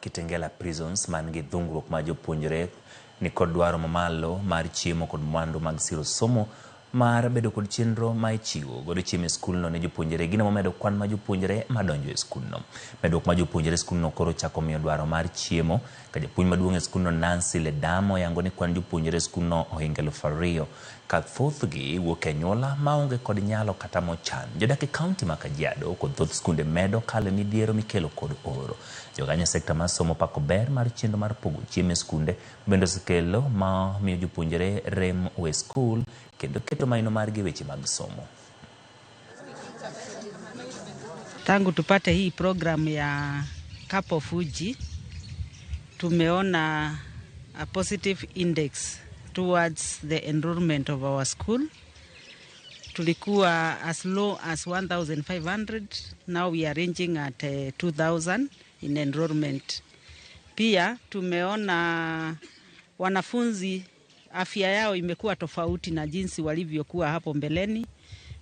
Kitengela Prisons man gi dhungruok mar jopuonjre nikod dwaro mamalo mar chiemo kod mwandu mag siro somo mar bedo kod chenro ma ichiwo godo chiemo e skulno ne jopuonjre gino momedo kwan ma jopuonjre madonjo e skulno. Medruok mar jopuonjre e skulno koro ochako miyo dwaro mar chiemo ka japuonj maduong' e skulno Nancy Ledamo oyango ni kwan jopuonjre e skulno ohingo 2000 ka thothgi wuok e anyuola maonge kod nyalo kata mochan. Jodak e kaunti ma Kajiado kod thoth skunde medo kalo e midhiero mikelo kod oro. Jokanyo e sekta mar somo pako ber mar chenro mar pogo chiemo e skunde bende osekelo ma miyo jopuonjre rem we skul kendo keto maino margi e weche mag somo. Tangu tupate hii programu ya Cup of Uji tumeona a positive index towards the enrollment of our school. Tulikuwa as low as 1500, now we are ranging at 2000 in enrollment. Pia tumeona wanafunzi afya yao imekuwa tofauti na jinsi walivyokuwa hapo mbeleni,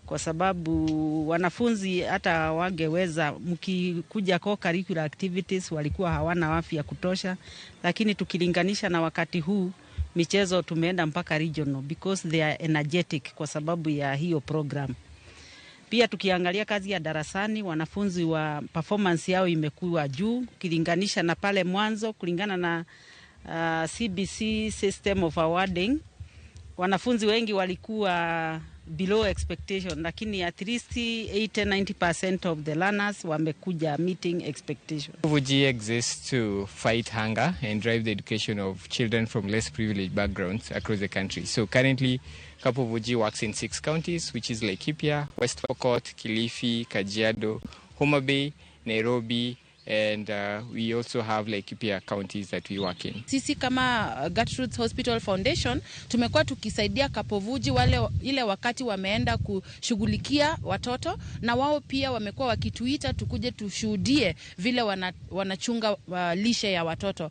kwa sababu wanafunzi hata wangeweza, mkikuja co-curricular activities walikuwa hawana afya kutosha, lakini tukilinganisha na wakati huu michezo tumeenda mpaka regional because they are energetic kwa sababu ya hiyo program. Pia tukiangalia kazi ya darasani, wanafunzi wa performance yao imekuwa juu ukilinganisha na pale mwanzo, kulingana na CBC system of awarding. Wanafunzi wengi walikuwa below expectation, lakini at least 80-90% of the learners wamekuja meeting expectation. Uji exists to fight hunger and drive the education of children from less privileged backgrounds across the country. So currently, Cup of Uji works in 6 counties, which is Laikipia, West Pokot, Kilifi, Kajiado, Homa Bay, Nairobi, and we also have Laikipia counties that we work in. Sisi kama Gertrude's Hospital Foundation tumekuwa tukisaidia Cup of Uji wale ile wakati wameenda kushughulikia watoto, na wao pia wamekuwa wakituita tukuje tushuhudie vile wanachunga lishe ya watoto.